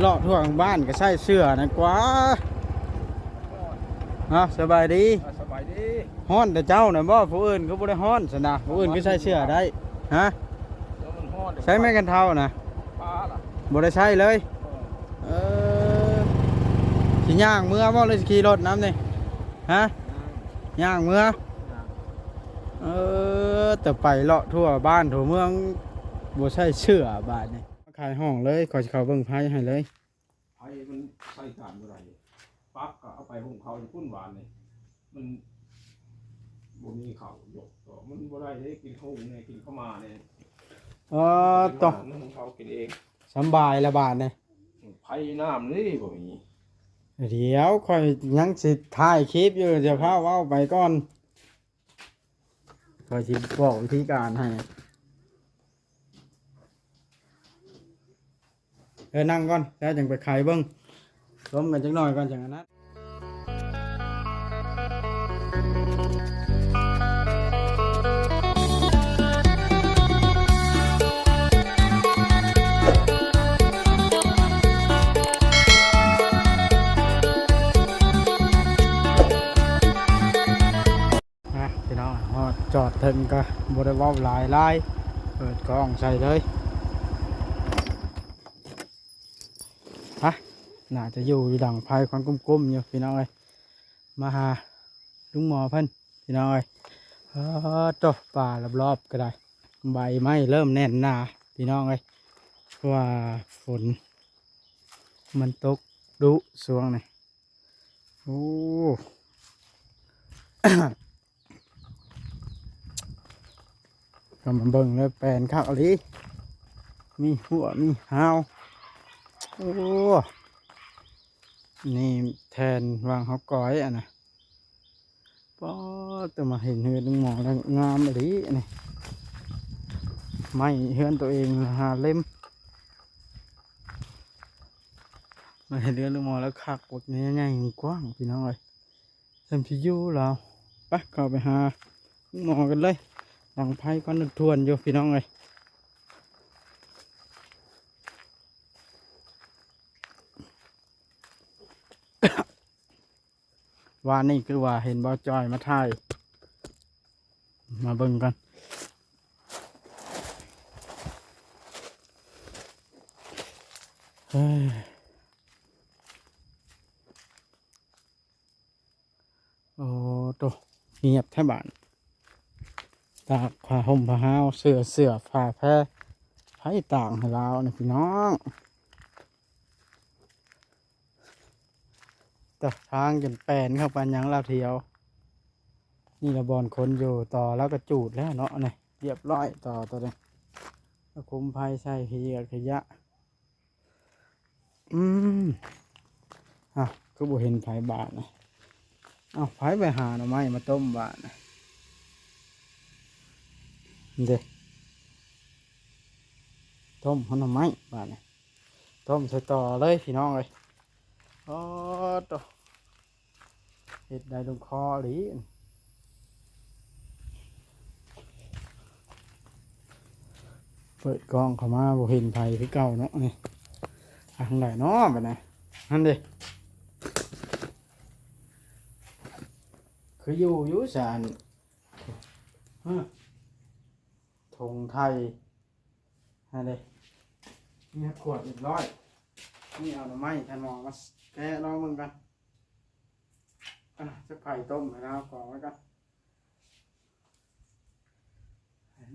ເລາະທົ່ວບ້ານກໍໃສ່ເສື້ອນັ້ນກວ່າ. ເນາະ ສະບາຍດີ. ອ່າ ສະບາຍດີ. ຮ້ອນແຕ່ເຈົ້ານະບໍ? ຜູ້ອື່ນຄືບໍ່ໄດ້ຮ້ອນຊັ້ນນະ? ຜູ້ອື່ນຄືໃສ່ເສື້ອໄດ້? ຮະ? ແລ້ວມັນຮ້ອນ. ໃສ່ແມ່ນກັນເທົານະ? ປ້າລະ ບໍ່ໄດ້ໃສ່ເລີຍ. ເອີ ເອີ ຊິຍ່າງເມືອບໍ່ ຫຼືຊິຂີ່ລົດນຳນີ້? ຮະ? ຍ່າງ ຍ່າງເມືອ? ຍ່າງ. ເອີ ແຕ່ໄປເລາະທົ່ວບ້ານທົ່ວເມືອງ ບໍ່ໃສ່ເສື້ອບາດນີ້. ຂາຍຫ້ອງເລີຍ ຂ້ອຍຊິເຂົ້າເບິ່ງໄຟໃຫ້ເລີຍ. ໄຟມັນໃຊ້ການບໍ່ໄດ້. ປັກກໍເອົາໄປຫຸງເຂົ້າຢູ່ພຸ້ນວານນີ້ ມັນບໍ່ມີເຂົ້າຢົກຕໍ່ ມັນບໍ່ໄດ້ເດ້ ກິນເຂົ້າຫຸງແດ່ ກິນເຂົ້າໝ່າແດ່. ເອີ ຕໍ່ ຫຸງເຂົ້າກິນເອງ ສຳບາຍລະບາດນີ້. ໄຟນ້ຳນີ້ບໍ່ມີ. ດຽວຂ້ອຍຍັງຊິຖ່າຍຄລິບຢູ່ ຢ່າຟ້າວເວົ້າໄປກ່ອນ. ຂ້ອຍຊິບອກວິທີການໃຫ້. ເອີ ນັ່ງກ່ອນ ແລ້ວຈັ່ງໄປໄຂເບິ່ງ ລົມກັນຈັກໜ່ອຍກ່ອນ ຈັ່ງອັນນັ້ນ. ມາພີ່ນ້ອງ ຮອດຈອດເຖິງກໍບໍ່ໄດ້ເວົ້າຫຼາຍຫຼາຍ ເປີດກ້ອງໃສ່ເລີຍ. ຮະ ໜ້າຈະຢູ່ ຢູ່ດັງໄຟຄວັນກຸ້ມໆຢູ່ພີ່ນ້ອງເອີຍ. ມາຫາລຸງໝໍເພິ່ນພີ່ນ້ອງເອີຍ. ເອີ ໂຕ ປ່າລອບໆກໍໄດ້ ໃບໄມ້ເລີ່ມແໜ້ນໜາພີ່ນ້ອງເອີຍ ເພາະວ່າຝົນມັນຕົກດຸຊ່ວງນີ້. ໂອ້ ກໍມາເບິ່ງເລີຍ ແປນຄັກອີ່ຫຼີ ມີຫົວມີຫາວ. ໂອ້ ນີ້ແທ່ນວາງເຮົາກ້ອຍອັນນະ. ປ້າ ແຕ່ມາເຫັນເຮືອນລຸງໝໍແລ້ວງາມອີ່ຫຼີນີ້ ໄມ້ເຮືອນໂຕເອງຫ້າເຫຼັ້ມ. ມາເຫັນເຮືອນລຸງໝໍແລ້ວຄັກ ບັກໃຫຍ່ໆກວ້າງພີ່ນ້ອງເອີຍ ສ່ຳຊິຢູ່ລາວ. ໄປ ເຂົ້າໄປຫາລຸງໝໍກັນເລີຍ ດັງໄຟຄວັນທວນຢູ່ພີ່ນ້ອງເອີຍ. ວານນີ້ຄືວ່າເຫັນບ່າວຈ້ອຍມາຖ່າຍ ມາເບິ່ງກັນ. ເອີ ໂອ້ ໂຕ ງຽບແທ້ບາດ. ຕາກຜ້າຫົ່ມຜ້າຫາວ ເສື້ອ ເສື້ອ ຜ້າແພ ໃຜຕາກໃຫ້ລາວນີ້ພີ່ນ້ອງ. ຕະທາງຈົນແປນເຂົ້າໄປຫຍັງລາວທ່ຽວ. ນີ້ລະບ່ອນຄົນຢູ່ ຕໍ່ລາວກໍຈູດແລ້ວເນາະ ນີ້ ລຽບຮ້ອຍ ຕໍ່ໂຕນີ້ ແລ້ວຄຸມໄຟໃສ່ ຂີ້ເຫຍື້ອຂະຫຍະ. ອືມ ອ້າວ ຄືບໍ່ເຫັນໃຜບາດນະ? ເອົ້າ ໃຜໄປຫາໜໍ່ໄມ້ມາຕົ້ມບາດນະ? ເດ້ ຕົ້ມເອົາໜໍ່ໄມ້ບາດນີ້ ຕົ້ມໃສ່ຕໍ່ເລີຍພີ່ນ້ອງເອີຍ. ໂອ້ໂຕ ເຮັດໄດ້ລົງຄໍອີ່ຫຼີ. ເປີດກ້ອງເຂົ້າມາບໍ່ເຫັນໃຜຄືເກົ່າເນາະນີ້. ທາງໃດເນາະບາດນີ້? ຫັ້ນເດ້ ຄືຢູ່ ຢູ່ຊະ ອັນ ເອີ ຖົງໄຖ ຫັ້ນເດ້ ມີຮອດຂວດຮຽບຮ້ອຍ. ນີ້ເອົາໜໍ່ໄມ້ທ່ານໝໍມາແກະລອງເບິ່ງກ່ອນ. ອ່ະ ຈັກໃຜຕົ້ມໃຫ້ລາວກອງໄວ້ກ່ອນ.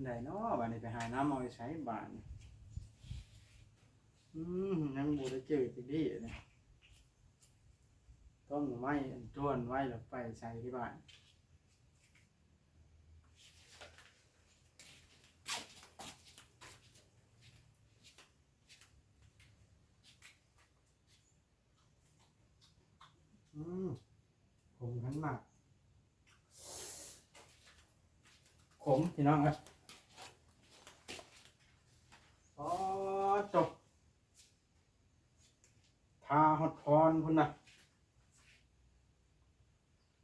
ໄດ້ເນາະ ບາດນີ້ໄປຫານ້ຳເອົາຢູ່ໃສບາດນີ້? ອືມ ຍັງບໍ່ໄດ້ເຈີຈັກດີ້ນີ້. ຕົ້ມໜໍ່ໄມ້ອັນຈວນໄວ້ແລ້ວໄປໃສ່ທີ່ບ້ານ. ອືມ ຂົມຂະໜາດ ຂົມພີ່ນ້ອງເອີຍ. ອໍ ໂຕ ທາຮອດຄອນພຸ້ນນະ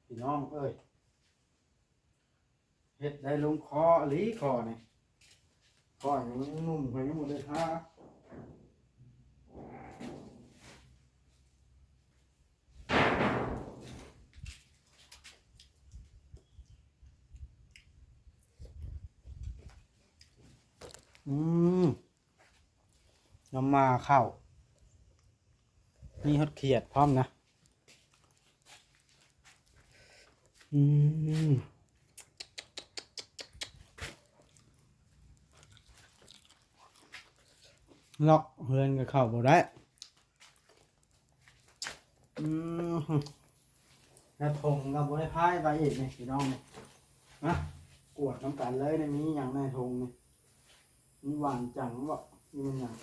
ພີ່ນ້ອງເອີຍ. ເຮັດໄດ້ລົງຄໍອີ່ຫຼີຄໍນີ້ ຂ້ອຍຍັງໜຸ່ມ ຂ້ອຍຍັງບໍ່ໄດ້ທາ. ອືມ ນຳມາເຂົ້າ ມີຮອດຂຽດພ້ອມນະ. ອືມ ລັອກເຮືອນກໍເຂົ້າບໍ່ໄດ້. ອືມ ແລ້ວຖົງກໍບໍ່ໄດ້ພາຍໄປອີກນີ້ພີ່ນ້ອງນີ້. ມາກວດນຳກັນເລີຍນີ້ ມີຫຍັງໃນຖົງນີ້? ມີຫວານຈັງບໍ່? ມີຫຍັງ?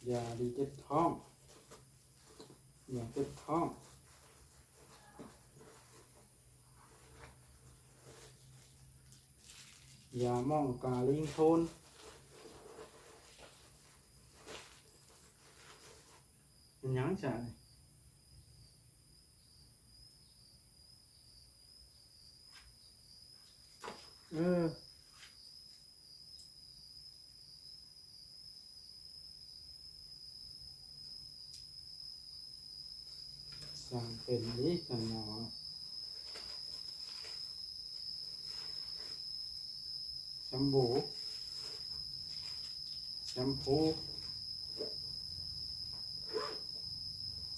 ຢາດີເຈັບທ້ອງ ຢາເຈັບທ້ອງ ຢາໝອງກາລິງໂທນ. ເປັນຫຍັງຊະນີ້? ເອີ ຊ່າງເປັນອີກ ທ່ານໝໍ. ແຊມບູ ແຊມພູ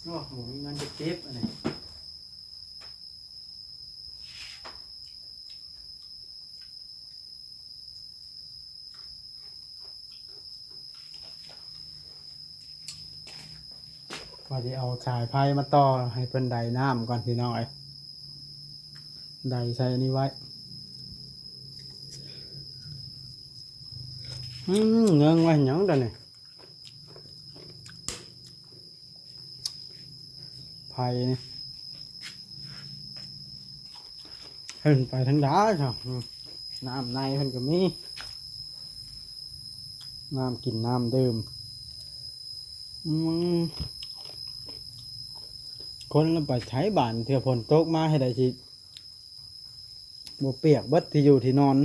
ໂອ້ ບໍ່ມີເງິນຈະເກັບອັນນີ້. ວ່າຊິເອົາສາຍໄຟມາຕໍ່ໃຫ້ເພິ່ນໄດນ້ຳກ່ອນພີ່ນ້ອງເອີຍ. ໄດໃສ່ອັນນີ້ໄວ້. ອືມ ເງີ້ງໄວ້ຫຍັງດຽວນີ້? ໄຟນີ້ ເພິ່ນໄປທາງໃດຊະ? ອືມ ນ້ຳໃນເພິ່ນກໍມີ ນ້ຳກິນນ້ຳດື່ມ. ອືມ ຄົນລະໄປໃສບາດ ເທື່ອຝົນຕົກມາເຮັດໃດຊິບໍ່ປຽກເບິດທີ່ຢູ່ທີ່ນອນ.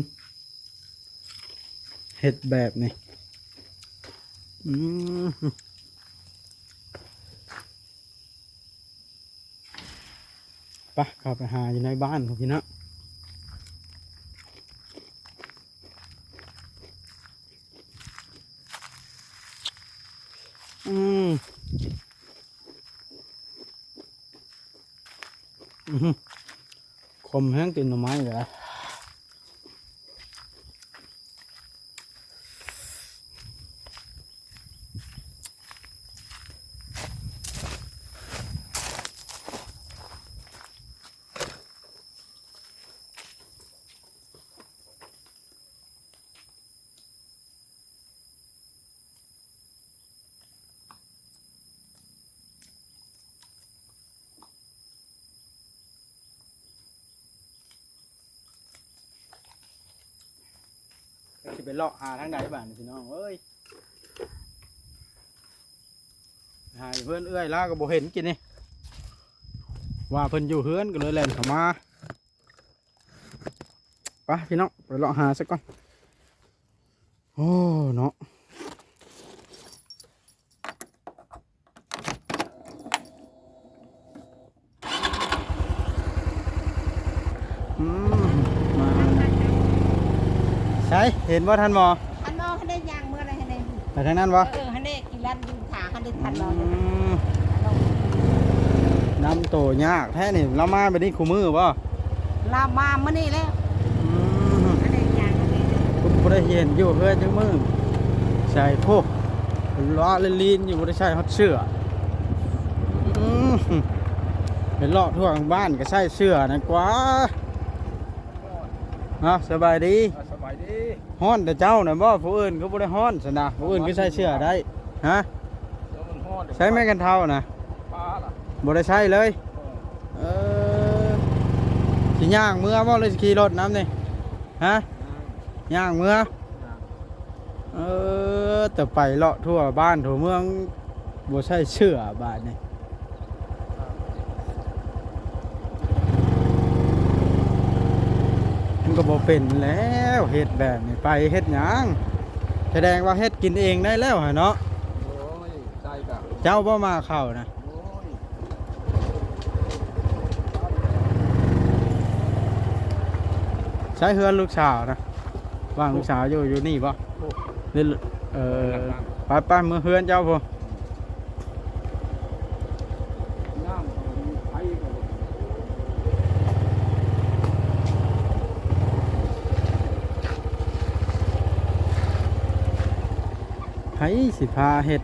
ເຮັດແບບນີ້ ອືມ ໄປ ເຂົ້າໄປຫາຢູ່ໃນບ້ານພຸ້ນພີ່ນ້ອງ. ອືມ ອືມ ຂົມແຮງ ຕີນໜໍ່ໄມ້ເລີຍ. สิไปเลาะหาทางใดบาดนี้พี่น้องเอ้ย หาอยู่เฮือนเอื้อยลาวก็บ่เห็นกินนี่ ว่าเพิ่นอยู่เฮือนก็เลยแล่นเข้ามา ไปพี่น้อง ไปเลาะหาซะก่อน โอ้ เนาะ อืม มา ใส เห็นบ่ท่านหมอ ท่านหมอ ท่านได้ย่างเมื่อไร ท่านได้ ไปทางนั้นบ่ เออ ท่านได้ อืม นำโตยากแท้นี่ ลาวมาแบบนี้คู่มื้อบ่ ลาวมามื้อนี้แล้ว อืม บ่ได้เห็นอยู่เฮือนจักมื้อ ใส่พวก เลาะลีนๆ อยู่ บ่ได้ใส่ฮอดเสื้อ อืม ไปเลาะทั่วบ้านก็ใส่เสื้อนั่นกว่า เนาะ สบายดี อ่า สบายดี ฮ้อนแต่เจ้าน่ะบ่ ผู้อื่นคือบ่ได้ฮ้อนซั่นนะ ผู้อื่นคือใส่เสื้อได้ ฮะ เดี๋ยวมันฮ้อน ใส่ไม้กันเท้านะ ปลาล่ะ บ่ได้ใส่เลย เออ เออ สิย่างเมือบ่หรือสิขี่รถนำนี่ ฮะ ย่าง ย่างเมือ ย่าง เออ แต่ไปเลาะทั่วบ้านทั่วเมือง บ่ใส่เสื้อบาดนี้ มันก็บ่เป็นแล้ว เฮ็ดแบบนี้ ไปเฮ็ดหยัง แสดงว่าเฮ็ดกินเองได้แล้วหั่นเนาะ โอ้ย ใช่กะ เจ้าบ่มาเข้านะ โอ้ย ใช้เฮือนลูกสาวนะ ບ້ານລູກສາວຢູ່ ຢູ່ນີ້ບໍ່? ນີ້ ເອີ ໄປໆ ເມືອເຮືອນເຈົ້າພຸ້ນ. ໃຜຊິພາເຮັດ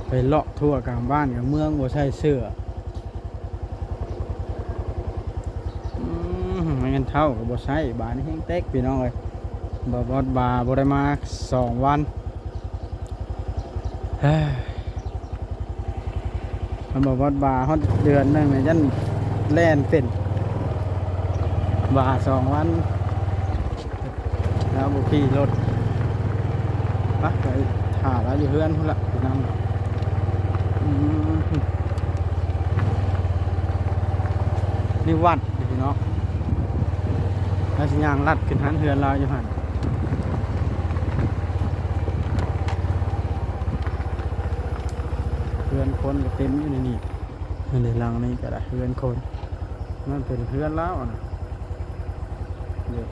ໄປເລາະທົ່ວກາງບ້ານກາງເມືອງບໍ່ໃສ່ເສື້ອ. ອືມ ແມ່ນເຖົ້າກໍບໍ່ໃສ່ ບາດນີ້ແຮງເຕັກ ພີ່ນ້ອງເອີຍ. ບໍ່ບອດບາບໍ່ໄດ້ມາສອງວັນ. ເອີ ມັນບໍ່ບອດບາຮອດເດືອນໜຶ່ງນີ້ ຢ້ານແລ່ນເປັນບາສອງວັນ. ລາວບໍ່ຂີ່ລົດ ໄປ ໄປຖ້າລາວຢູ່ເຮືອນພຸ້ນລະ ພີ່ນ້ອງ. ອືມ ນີ້ວັດ ພີ່ນ້ອງ. ລາວຊິຍ່າງລັດຂຶ້ນຫັ້ນ ເຮືອນລາວຢູ່ຫັ້ນ. ເຮືອນຄົນກໍເຕັມຢູ່ໃນນີ້. ອັນນີ້ຫຼັງນີ້ກໍໄດ້ເຮືອນຄົນ ນັ້ນເປັນເຮືອນລາວຫັ້ນນະ. ເດ້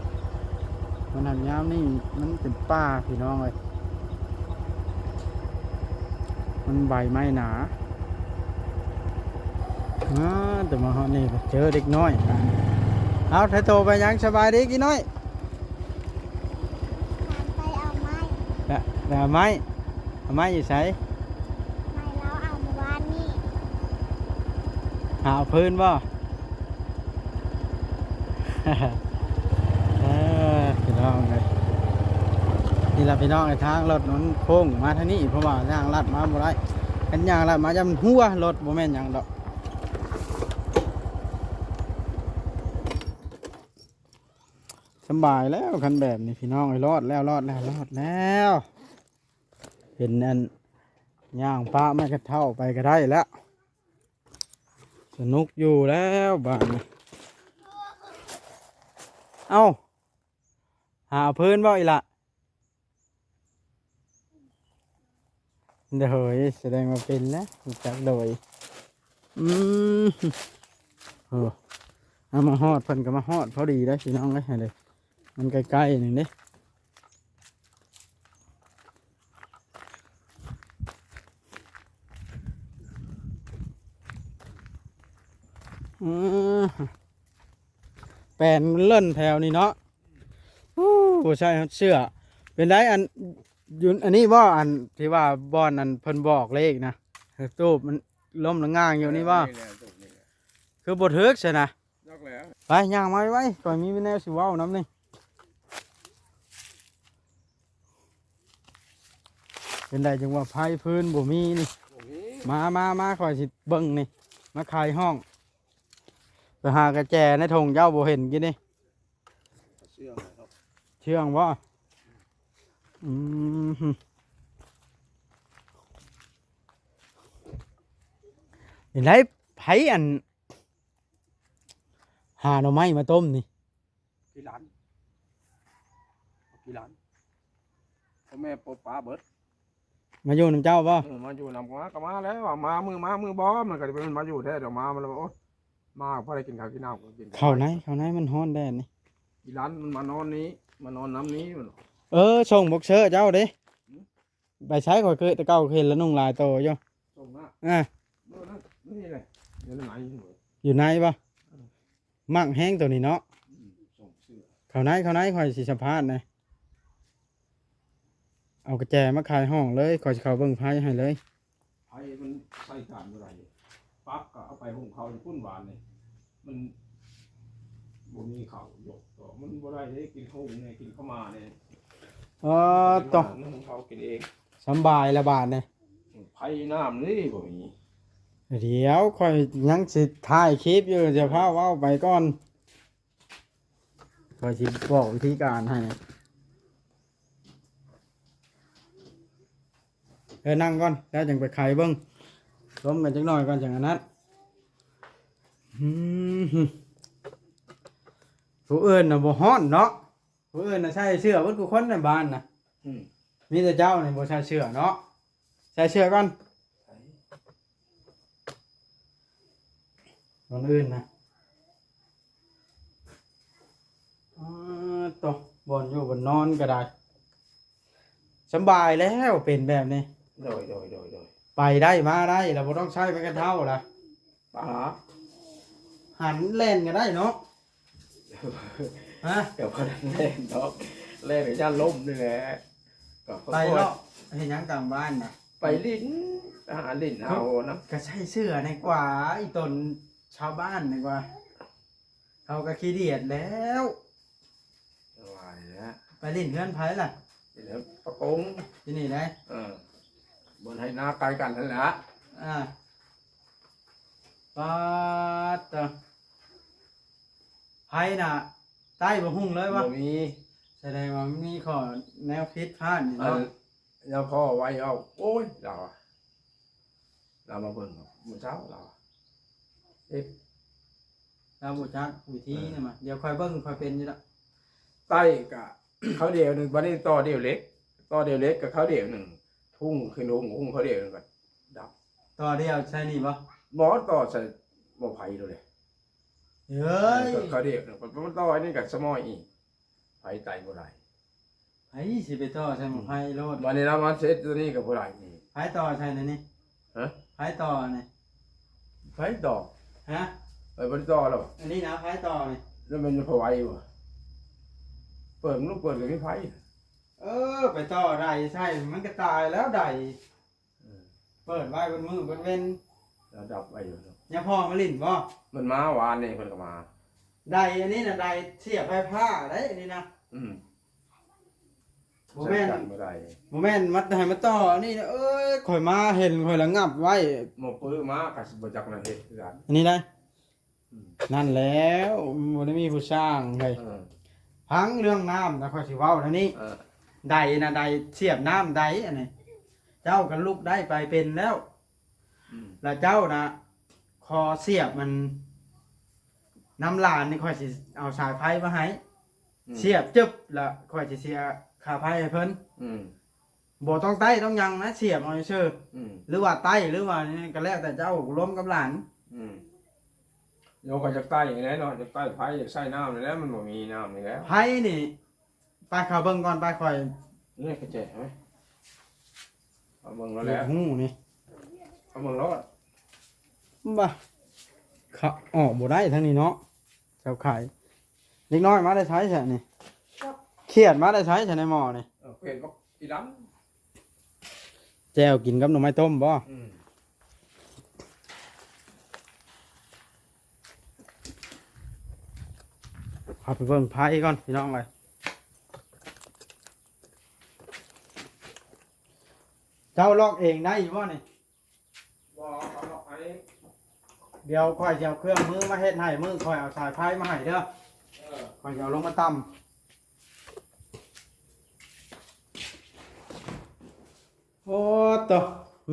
ມັນຫາກຍາມນີ້ມັນເປັນປ່າ ພີ່ນ້ອງເອີຍ. ມັນໃບໄມ້ໜາ. ອາ ແຕ່ມາຮອດນີ້ກໍເຈີເດັກນ້ອຍ. ເອົາ ໄທໂຕໄປຫຍັງ? ສະບາຍດີກີ້ນ້ອຍ. ໄປເອົາໄມ້ ໄປເອົາໄມ້. ເອົາໄມ້ຢູ່ໃສ? ໄມ້ລາວເອົາມື້ວານນີ້. ຫາເອົາຟືນບໍ່? ເອີ ພີ່ນ້ອງເອີຍ ນີ້ລະພີ່ນ້ອງເອີຍ ທາງລົດມັນໂຄ້ງມາທາງນີ້ ເພາະວ່າຍ່າງລັດມາບໍ່ໄດ້. ຄັນຍ່າງລັດມາຢ້ານມັນຫົວລົດ ບໍ່ແມ່ນຫຍັງດອກ. ສຳບາຍແລ້ວ ຄັນແບບນີ້ພີ່ນ້ອງເອີຍ. ລອດແລ້ວ ລອດແລ້ວ ລອດແລ້ວ. ເຫັນອັນຍ່າງປະໄມ້ກະເທົ້າໄປກໍໄດ້ແລ້ວ. ສະໜຸກຢູ່ແລ້ວບາດນີ້. ເອົ້າ ຫາເອົາຟືນບໍ່ອີ່ຫຼະ? ໂດຍ ສະແດງວ່າເປັນແລ້ວ ຮູ້ຈັກໂດຍ. ອືມ ໂອ້ ເອົາມາຮອດ ເພິ່ນກໍມາຮອດພໍດີໄດ໋ ພີ່ນ້ອງເອີຍ. ຫັ້ນເດ້ ມັນໃກ້ໆ ໜຶ່ງເດ້. ອືມ ແປນມັນເລ່ນແຖວນີ້ເນາະ. ໂອ້ ບໍ່ໃສ່ຮອດເສື້ອ. ເປັນໃດ ອັນ ຢູ່ອັນນີ້ບໍ່ ອັນທີ່ວ່າບ່ອນອັນເພິ່ນບອກເລກນະ? ຕູບມັນລົ້ມລະງ່າງຢູ່ນີ້ບໍ່? ນີ້ແຫຼະ ຕູບນີ້ແຫຼະ. ຄືບໍ່ຖືກຊັ້ນນະ? ຈັກແຫຼະ. ໄປ ຍ່າງມາໄວໆ ຂ້ອຍມີແນວຊິເວົ້ານຳນີ້. ເປັນໃດຈັ່ງວ່າໄຟຟືນບໍ່ມີນີ້? ບໍ່ມີ. ມາ ມາ ມາ ຂ້ອຍຊິເບິ່ງນີ້ ມາໄຂຫ້ອງ. ໄປຫາກະແຈໃນຖົງເຈົ້າບໍ່ເຫັນກີ້ນີ້. ເຊື່ອງເນາະ ເຊື່ອງບໍ່? ອືມ ເປັນໃດ ໃຜອັນຫາໜໍ່ໄມ້ມາຕົ້ມນີ້? ກິນຫຼານ ກິນຫຼານ ພໍ່ແມ່ປົບປາເບິດ. ມາຢູ່ນຳເຈົ້າບໍ່? ເອີ ມາຢູ່ນຳ ມາກໍມາແລ້ວ ມາມື້ມາມື້ບໍ່ ມັນກໍຊິເປັນມາຢູ່ແທ້ດອກ. ມາ ມັນລະວ່າ ໂອ້ຍ ມາບໍ່ໄດ້ກິນເຂົ້າກິນນ້ຳ ກໍກິນເຂົ້າໃນ ເຂົ້າໃນມັນຮ້ອນແດດນີ້. ອີຫຼານມັນມານອນນີ້ ມານອນນຳນີ້. ເອີ ສົ່ງບັອກເຊີເຈົ້າເດ້. ຫືມ? ໄປໃສ? ຂ້ອຍເຄີຍ ແຕ່ເກົ່າເຫັນລະນຸ່ງຫຼາຍໂຕຢູ່. ສົ່ງນະ? ອາ ເບິ່ງນະ ນີ້ແຫຼະ ຢູ່ໃນ ຢູ່ໃນບໍ່? ເອີ ມັກແຮງໂຕນີ້ເນາະ. ອືມ ສົ່ງເສື້ອ ເຂົ້າໃນ ເຂົ້າໃນ ຂ້ອຍຊິສຳພາດແດ່. ເອົາກະແຈມາໄຂຫ້ອງເລີຍ ຂ້ອຍຊິເຂົ້າເບິ່ງໄຟໃຫ້ເລີຍ. ໄຟມັນໃຊ້ການບໍ່ໄດ້ ປັກກໍເອົາໄປຫຸງເຂົ້າຢູ່ພຸ້ນ ວານນີ້ ມັນບໍ່ມີເຂົ້າຢົກ ກໍມັນບໍ່ໄດ້ເດ້ ກິນເຂົ້າຫຸງແດ່ ກິນເຂົ້າໝາແດ່. ອໍ ຕອ ຫຸງເຂົ້າກິນເອງ ສຳບາຍລະບາດນີ້. ໄຟນ້ຳນີ້ບໍ່ມີ. ດຽວຂ້ອຍຍັງຊິຖ່າຍຄລິບຢູ່ ຢ່າຟ້າວເວົ້າໄປກ່ອນ. ຂ້ອຍຊິບອກວິທີການໃຫ້. ເອີ ນັ່ງກ່ອນ ແລ້ວຈັ່ງໄປໄຂເບິ່ງ ລົມກັນຈັກໜ້ອຍກ່ອນ ຈັ່ງອັນນັ້ນ. ອືມ ຜູ້ອື່ນນະບໍ່ຮ້ອນເນາະ ຜູ້ອື່ນນະໃສ່ເສື້ອເບິດທຸກຄົນໃນບ້ານນະ. ອືມ ມີແຕ່ເຈົ້ານີ້ບໍ່ໃສ່ເສື້ອເນາະ. ໃສ່ເສື້ອກ່ອນ ໃສ່ ກ່ອນອື່ນນະ. ອໍ ໂຕ ບ່ອນຢູ່ບ່ອນນອນກໍໄດ້ ສຳບາຍແລ້ວ ເປັນແບບນີ້ ໂດຍ ໂດຍ ໂດຍ ໂດຍ ໄປໄດ້ມາໄດ້ ແລ້ວບໍ່ຕ້ອງໃຊ້ໄມ້ກັນເທົ້າລະ ປາ ຫັນແລ່ນກໍໄດ້ເນາະ ຮະ ກໍບໍ່ໄດ້ແລ່ນດອກ ແລ່ນກໍຢ້ານລົ້ມນີ້ແຫຼະ ກໍຄ່ອຍໆ ໄປເລາະເຮັດຫຍັງກາງບ້ານນະ? ໄປຫຼິ້ນ ຫາຫຼິ້ນເອົານຳ ກໍໃສ່ເສື້ອໃນກວ່າ ອີ່ຕົນຊາວບ້ານໃນກວ່າ ເຮົາກໍຂີ້ດຽດແລ້ວ ສະບາຍແລ້ວ ໄປຫຼິ້ນເຮືອນໃຜລະ? ຫຼິ້ນເຮືອນປາກົງ ທີ່ນີ້ໄດ໋ ເອີ ບ່ອນໄຮ່ນາໃກ້ກັນຫັ້ນແຫຼະ ອ່າ ປາດເຕີ ໃຜນະ ໃຕ້ບໍ່ຫຸ່ງເລີຍວະ? ບໍ່ມີ ສະແດງວ່າມັນມີຂໍ້ແນວຜິດພາດນີ້ເນາະ ອັນ ແລ້ວພໍ່ໄວ້ເວົ້າ ໂອ້ຍ ລາວ ລາວມາເບິ່ງມື້ເຊົ້າ ລາວ ເຮັດ ລາວບໍ່ຈັກວິທີ ເອີ ນະມາ ດຽວຂ້ອຍເບິ່ງ ຂ້ອຍເປັນຢູ່ດອກ ໃຕ້ກະເຂົາດຽວໜຶ່ງ ບາດນີ້ຕໍ່ດຽວເຫຼັກ ຕໍ່ດຽວເຫຼັກກະເຂົາດຽວໜຶ່ງ ຫຸ່ງຂຶ້ນຫຸ່ງ ຫຸ່ງເຂົາດຽວໜຶ່ງກະດັບ ຕໍ່ດຽວໃສ່ນີ້ບໍ່? ບໍ່ ຕໍ່ໃສ່ໝໍ້ໄຟໂລດເດ ເອີຍ ເຂົາດຽວໜຶ່ງ ມັນຕໍ່ອັນນີ້ກະສະໝໍ້ອີກ ໄຟໄຕ່ບໍ່ໄດ້ ໃຜຊິໄປຕໍ່ໃສ່ໝໍ້ໄຟໂລດ ບາດນີ້ລາວມາເຊັດຕົວນີ້ກໍບໍ່ໄດ້ອີກ ໃຜຕໍ່ໃສ່ແນວນີ້? ຮະ? ໃຜຕໍ່ນີ້? ໃຜຕໍ່? ຮະ? ໄປບໍ່ໄດ້ຕໍ່ແລ້ວ ອັນນີ້ນະ ໃຜຕໍ່ນີ້? ແລ້ວແມ່ນພະໄວບໍ່? ເປີດ ລູກເປີດກໍມີໄຟ ເອີ ໄປຕໍ່ໄດ້ໃສ່ ມັນກໍຕາຍແລ້ວໄດ້ ເອີ ເປີດໄວ້ເບິດມື້ເບິດເວັນ ລະດັບໄວ້ຢູ່ ຍາພໍ່ມາຫຼິ້ນບໍ່? ມັນມາວານນີ້ ເພິ່ນກໍມາ ໄດ້ອັນນີ້ນະ ໄດ້ສຽບໄຟຟ້າໄດ໋ ອັນນີ້ນະ ອືມ ບໍ່ແມ່ນ ບໍ່ໄດ້ ບໍ່ແມ່ນມາໃຫ້ມາຕໍ່ອັນນີ້ນະ ເອີຍ ຂ້ອຍມາເຫັນຂ້ອຍລະງັບໄວ້ ໝໍ້ປຶມາກໍຊິບໍ່ຈັກແນວເຮັດຄືກັນ ອັນນີ້ໄດ໋ ອືມ ນັ້ນແຫຼະ ບໍ່ໄດ້ມີຜູ້ສ້າງເລີຍ ເອີ ຟັງເລື່ອງນ້ຳນະ ຂ້ອຍຊິເວົ້າແນວນີ້ ເອີ ໄດນະ ໄດສຽບນ້ຳໄດອັນນີ້ ເຈົ້າກໍລຸກໄດ້ໄປເປັນແລ້ວ ອືມ ລະເຈົ້ານະ ຂໍສຽບມັນ ນຳຫຼານນີ້ ຂ້ອຍຊິເອົາສາຍໄຟມາໃຫ້ ອືມ ສຽບຈຶບ ລະຂ້ອຍຊິເສຍຄ່າໄຟໃຫ້ເພິ່ນ ອືມ ບໍ່ຕ້ອງໄຕ້ຕ້ອງຫຍັງນະ ສຽບເອົາຊື່ ອືມ ຫຼືວ່າໄຕ້ ຫຼືວ່າຫຍັງກໍແລ້ວແຕ່ເຈົ້າ ລົມກັບຫຼານ ອືມ ໂຍ ຂ້ອຍຢາກໄຕ້ນີ້ແຫຼະເນາະ ຢາກໄຕ້ໄຟ ຢາກໃຊ້ນ້ຳນີ້ແຫຼະ ມັນບໍ່ມີນ້ຳນີ້ແຫຼະ ໄຟນີ້ ໄປເຂົ້າເບິ່ງກ່ອນ ໄປ ຂ້ອຍ ນີ້ກະແຈໃຫ້ ເອົາເບິ່ງໂລດແຫຼະ ຢາກຮູ້ນີ້ ເອົາເບິ່ງໂລດ ບາ ເຂົ້າ ອອກບໍ່ໄດ້ທາງນີ້ເນາະ ເຈົ້າຂາຍ ເດັກນ້ອຍມາແຕ່ໃສຊະນີ້? ຂຽດມາແຕ່ໃສຊະໃນໝໍ້ນີ້? ເອີ ຂຽດບັກອີ່ດຳ ແຈ່ວກິນກັບໜໍ່ໄມ້ຕົ້ມບໍ? ອືມ ເຮົາໄປເບິ່ງໄຟກ່ອນພີ່ນ້ອງເອີຍ ເຈົ້າລອກເອງໄດ້ຢູ່ບໍ່ນີ້? ບໍ່ ເຂົາລອກໃຫ້ ດຽວຂ້ອຍຊິເອົາເຄື່ອງມືມາເຮັດໃຫ້ ມື້ຂ້ອຍເອົາສາຍໄຟມາໃຫ້ເດີ ເອີ ຂ້ອຍຊິເອົາລົງມາຕ່ຳ ໂອ້ໂຕ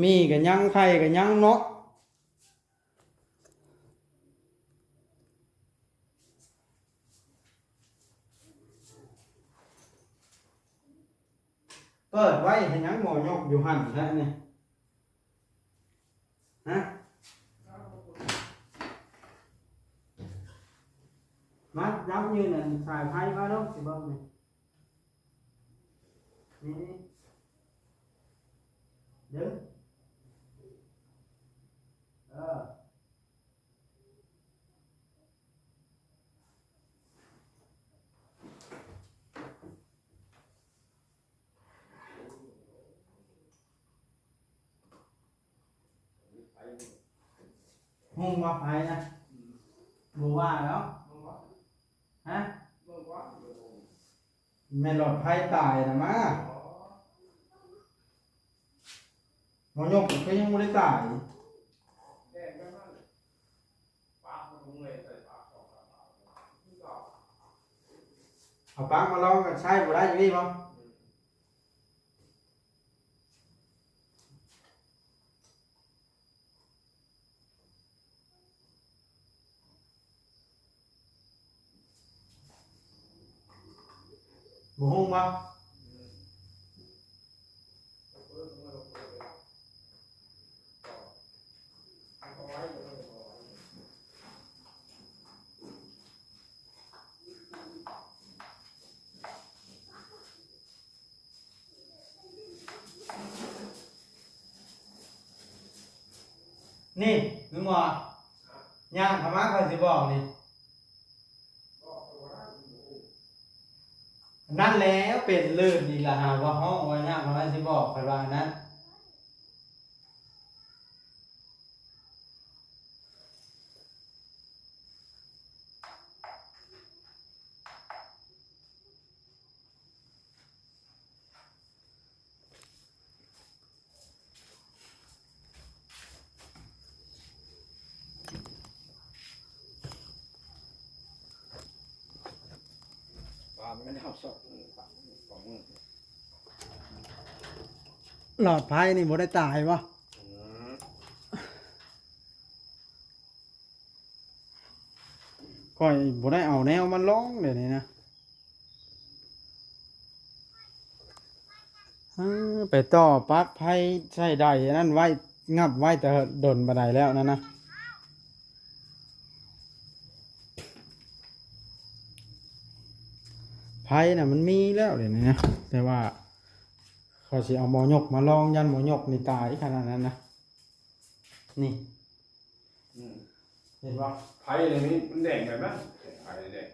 ໝີ່ກໍຍັງ ໄຂ່ກໍຍັງເນາະ. ເປີດໄວ້ເຮັດຫຍັງ ໝໍຍົກຢູ່ຫັ້ນແທ້ນີ້ ຮະ ມາ ຈັບຢືນອັນສາຍໄຟມາເດີ້ ຊິເບິ່ງນີ້ ນີ້ ນີ້ ດຶງ ເອີ. ຮູ້ບໍ່ໃຜນະ? ບໍ່ວ່າແລ້ວ ຮະ? ແມ່ນຫຼອດໄຟຕາຍນະມາ. ໝໍຍົກກໍຄືຍັງບໍ່ໄດ້ຕາຍ. ເອົາປາກມາລອງກັນໃຊ້ບໍ່ໄດ້ຢູ່ນີ້ບໍ່? ບໍ່ຮູ້ບໍ່? ເ ນີ້ ລຸງໝໍ ຍ່າງເຂົ້າມາ ຂ້ອຍຊິບອກນີ້. ນັ້ນແຫຼະ ເປັນລື່ນອີກລະ ຫາວ່າຮ້ອງວ່າຍາກ ຂ້ອຍຊິບອກ ຂ້ອຍວ່າອັນນັ້ນ. ຫຼອດໄຟນີ້ບໍ່ໄດ້ຕາຍບໍ່? ອືມ ຂ້ອຍບໍ່ໄດ້ເອົາແນວມາລອງເດນີ້ນະ. ເອີ ໄປຕໍ່ປັກໄຟໃຊ້ໄດ້ອັນນັ້ນໄວ້ ງັບໄວ້ແຕ່ດົນປານໃດແລ້ວນັ້ນນະ. ໄຟນະມັນມີແລ້ວດຽວນີ້ນະ ແຕ່ວ່າຂ້ອຍຊິເອົາໝໍຍົກມາລອງ ຢ້ານໝໍຍົກນີ້ຕາຍຂະໜາດນັ້ນນະ. ນີ້ ອືມ ເຫັນບໍ່? ໄຟນີ້ມັນແດງແບບນັ້ນ ໄຟແດງ.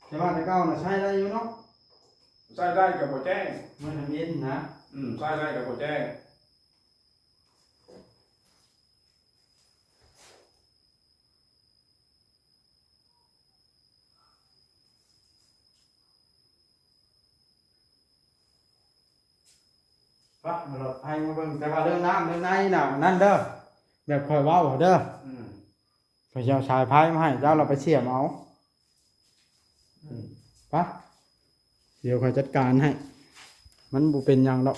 ແຕ່ວ່າແຕ່ເກົ່ານະໃຊ້ໄດ້ຢູ່ເນາະ. ໃຊ້ໄດ້ກໍບໍ່ແຈ້ງ ມັນທຳອິນນະ. ອືມ ໃຊ້ໄດ້ກໍບໍ່ແຈ້ງ. ປະ ມາຫຼອດໄຟມາເບິ່ງ. ແຕ່ວ່າເລື່ອງນ້ຳເລື່ອງໃນນະ ອັນນັ້ນເດີ ແບບຂ້ອຍເວົ້າເດີ. ອືມ ຂ້ອຍຊິເອົາສາຍໄຟມາໃຫ້ເຈົ້າ ລະໄປສຽມເອົາ. ອືມ ປະ ດຽວຂ້ອຍຈັດການໃຫ້ ມັນບໍ່ເປັນຫຍັງດອກ.